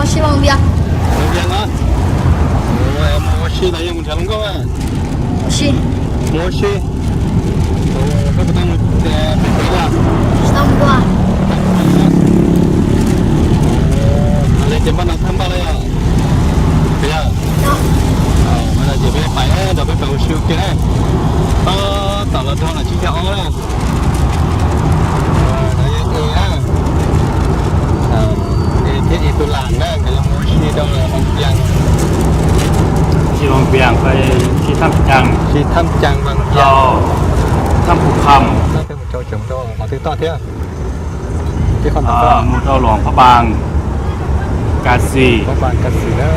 Mus ua si los yeej mus nrhiav hluas nkauj a? Mus ua si. Mus ua si. Koj puas tau mus pem kev los? Tsis tau mus. Li ces npaj no txhaj npaj li os. Pem yog? Mas no ces peb pais nrog peb pais ua si ua ke na. Tab tom los dhau los tsib caug ob na. No yog e na. E thiab e tus lam na, nkawd yuav mus ua si rau Vaj Vias. Vaj Vias, Vaj Vias, Thaj Cas, Vaj Vias, Thaj Cas, Vaj Vias. Peb mus rau tseem rau qhov twg toj thiab? Mus rau Luam Phab Npas, Kas Xis, Phab Npas, Kas Xis na.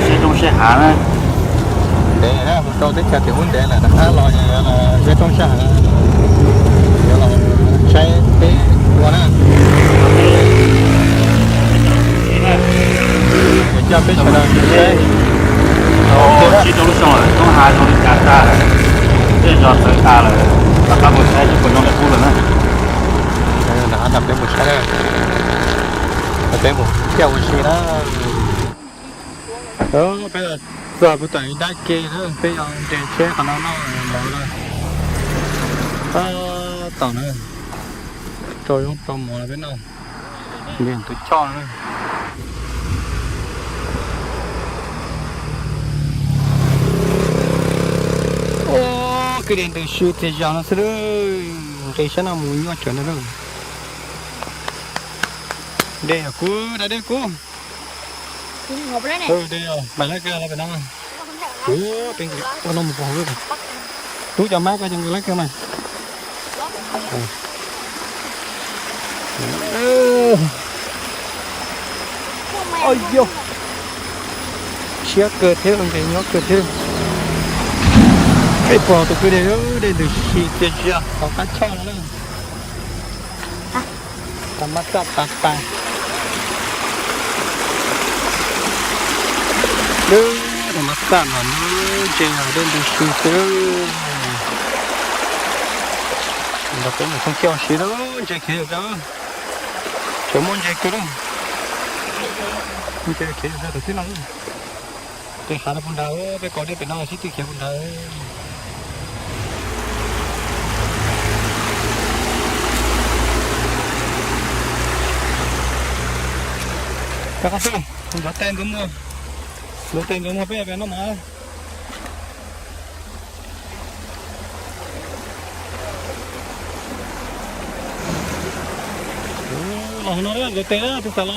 Saib roob saib hav na. Ntev na, mus rau teb chaws tim ub ntev lawm, rov qab los saib roob saib hav, yuav los saib peb ua na. Yuav coj peb sawv daws saib. Tsis rau lub xyoo lawm, roob hav zoo li cas tag, tej zos txawv tas lawm, rov qab mus saib seb puas zoo li qub lawm na. Rov qab nrog peb mus saib na, peb mus thiaj ua si na. Peb txog puag tom ib dab ke na, peb yuav nres tsheb qhov no noj mov na. Tab tom na, rau zaub rau mov los peb noj, nres tus choj na. Ua kwj deg ntws si tiag zog no xwb, nqis sab no mus nyuaj tsawv no lawm. Dej yog kub, da dej kub. Dej yog pais lawv kawg los pem no. Ua no mus pom tub cov mab ko ces nqis lawv kawg mas. Siab kawg thiab, nqis nyuaj kawg thiab. Peb pom tus kwj deg, dej ntws si tiag tiag, hauv qab choj no na. Tau mab txaj tas tas. Tau mab txaj no ntse, dej ntws si xwb. Nrog peb mus thooj kiaj ua si lawm, ntse khiav zom zaws. Tseem muaj ntse kawg na. Ntse khiav zom zaws tau tib no. Peb hav no puag nrad, peb kaus dej pem no sib tw khiav puag nrad. Rov qab xwb, ntxuav tes ntxuav muag, ntxuav tes ntxuav muag peb pem noj mov. Los no ntxuav tes, tus xav los.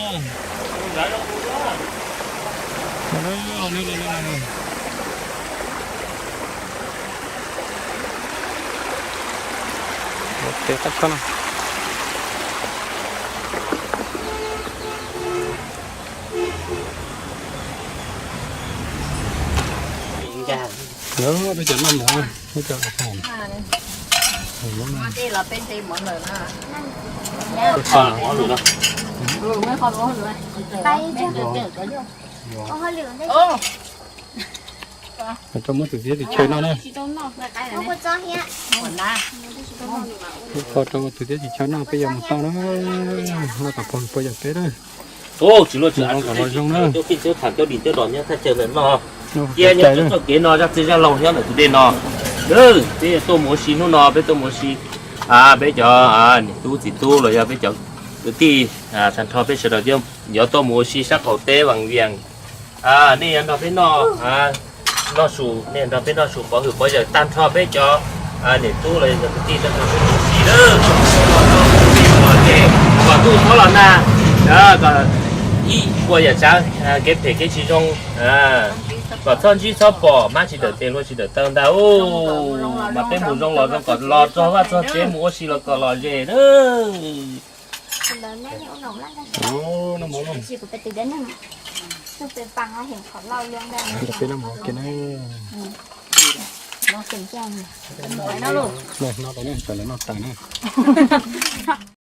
Tes qab tshaj no. Peb cov noj mov, peb cov Rau muab tus tiab tus chaw noj na. Kho rau tus tiab tus chaw noj peb yuav mus tau na. Noj kom puas puas yog peb na. Tsis luaj tsis, kom los zoo na. Cov tim cov dom nyob thaj chaw ntawm no. Cia nyob txoj kev no zaj txij zaj laug nyob ntawm tus dej no. Peb tuaj mus ua si hnub no, peb tuaj mus ua si, peb cov niam tub txiv tub los yog peb cov kwv tij tag nrho peb sawv daws yuav tuaj mus ua si sab qaum teb Vaj Vias. Nej yuav nrog peb noj, noj su, nej nrog peb noj su pov hwm pov yawm tag nrho peb cov niam tub los yog cov kwv tij tag nrho peb mus ua si lawm. Kom ntuj txhob los nag, kom ib puas yam tsav kev phem kev tsis zoo, kom txhob ntsib txhob pom, mab tsis dawm tes hlua tsis dawm taw ntag. Mas peb mus zoo los zoo, kom los txog vaj txog tsev, mus ua si los kom lom zem na. Peb noj mov ua ke na. Noj tas na, sawv daws noj tas na.